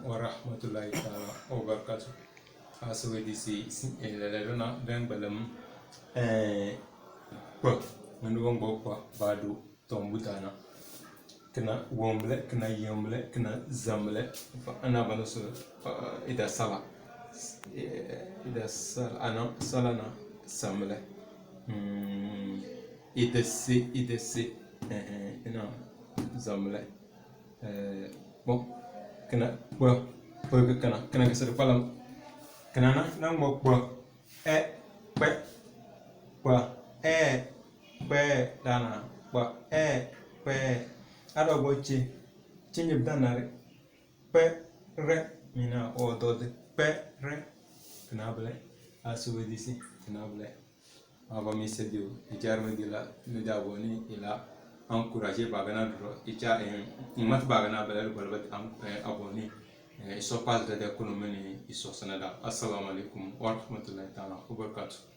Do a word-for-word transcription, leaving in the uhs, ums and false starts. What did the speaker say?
wa rahmatullahi ta'ala wa barakatuh. Aswedisi, eh, lɛlɛ dɔna bɛn gbalam, eh, kpa, ŋun dɔn gba kpa, ba do, tɔmbu dana. Kina wɔmbilɛ, kina yɛmbilɛ, kina zambilɛ. Ana bana so, eh, ida sala. Eh, ida sala, ana sala na sambilɛ. Mm, ida se, ida se. Eh, eh, ina zambilɛ. Eh, bon, kina kpa, kpa kina, kina kisa di kpalam. Kina na, na ŋmɔ kpa, ɛ, kpɛ, kpa, ɛ, kpɛ, dana, kpa, ɛ, kpɛ. Adɔ gbo ci, ci nyib dana ri, kpɛ, rɛ, mina, o dɔ di, kpɛ, rɛ. Kina bilɛ, aswedisi, kina bilɛ. Aba mi se dio, ijar mi dila, mi da abonné, ila encourager bagana duro, icha, eh, mat bagana bela bela bat am, eh, abonné, eh, iso pas da da kuno mene, iso sanada. Assalamu alaikum wa rahmatullahi ta'ala wa barakatuh.